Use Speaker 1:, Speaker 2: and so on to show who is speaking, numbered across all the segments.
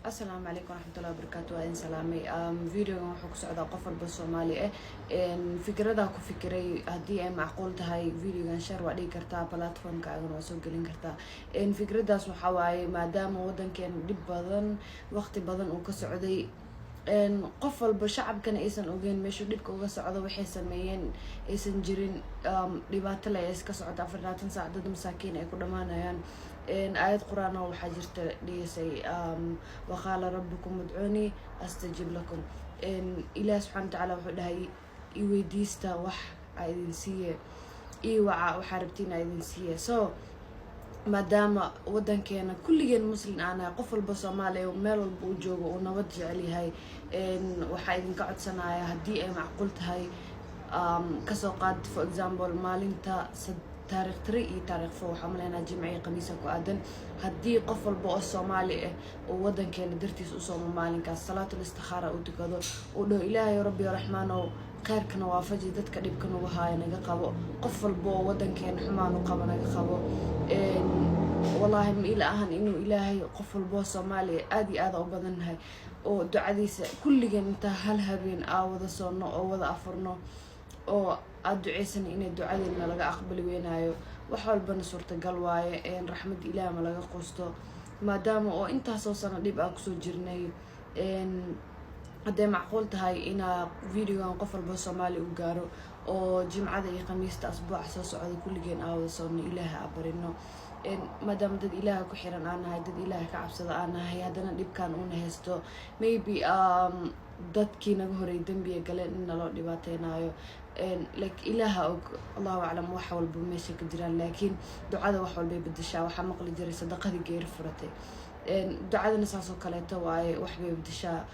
Speaker 1: Asalaamu calaykum waraxmatullahi wabarakaatu. Waa idin salaamay. Videogan wuxuu ku socdaa qof walba Soomaali ah. Fikradaa ku fikiray, haddii ay macquul tahay, videogan share waa dhigi kartaa, platformkaagana waa soo gelin kartaa. Fikradaas waxaa waaye, maadaama wadankeena dhib badan, waqti badan uu ka socday, qof walba shacabkana aysan ogeyn meeshuu dhibka uga socdo, waxay sameeyeen aysan jirin, dhibaato le iska socota 24 saac, dad masaakiin ay ku dhammaanayaan. Aayad Qur-aan oo waxaa jirta dhigisay: "وقال ربكم ادعوني أستجب لكم." Ilaah subxana watacaala wuxuu dhahay: "Iweydiista wax aa idin siiye, ii waca waxaa rabtiin aa idin siiye." So maadaama wadankeena kulligeen Muslin aanahay, qof walba Soomaaliya meel walba uu joogo uu nabad jecel yahay, waxaa idinka codsanaya, haddii ay macquul tahay, kasoo qaad, for example, maalinta taarikh 3 iyo taarikh 4, waxaa maleynaa Jimca iyo Khamiisa ku aadan, haddii qof walba oo Soomaali ah uu wadankeena dartiis u soomo maalinkaas, salaatul istikhaara uu tukado, uu dhaho: "Ilaahay Rabbi Raxmaanow, kheyrkana waafaji, dadka dhibka nagu haaya naga qabo, qof walba oo wadankeena xumaan u qabo naga qabo." Wallaahi ma ila ahan inuu Ilaahay qof walba oo Soomaaliya, aada iyo aada u badannahay, oo ducadiisa kulligeen intaa hal habeen aa wada soonno oo wada afurno oo aada duceysana, inay ducadeena laga aqbali weynaayo. Wax walbana suurtagal waaye, raxmad Ilaah ma laga quusto. Maadaama oo intaasoo sano dhib aa kusoo jirnay, hadday macquul tahay inaa videogan qof walba Soomaaliya u gaaro oo Jimcada iyo Khamiista asbuuca soo socda kulligeen aa wada soonno, Ilaaha aa barino, maadaama dad Ilaaha ku xiran aan nahay, dad Ilaaha ka cabsada aan nahay, haddana dhibkan uuna haysto, maybe dadkii naga horay dembiga galeen in naloo dhibaateynayo, like Ilaaha og, Allahu aclam wax walba meesha ka jiraan, laakiin ducada wax walbay bedeshaa. Waxaa maqli jiray sadaqadii geeri furatay, ducadana saasoo kaleeto waaye, waxbay bedeshaa.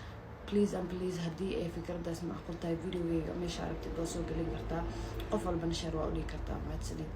Speaker 1: Please and please, haddii ay fikradaas macquul tahay, videogeyga meesha aragtid waa soo gelin kartaa, qof walbana share waa udhigi kartaa. Mahadsanid.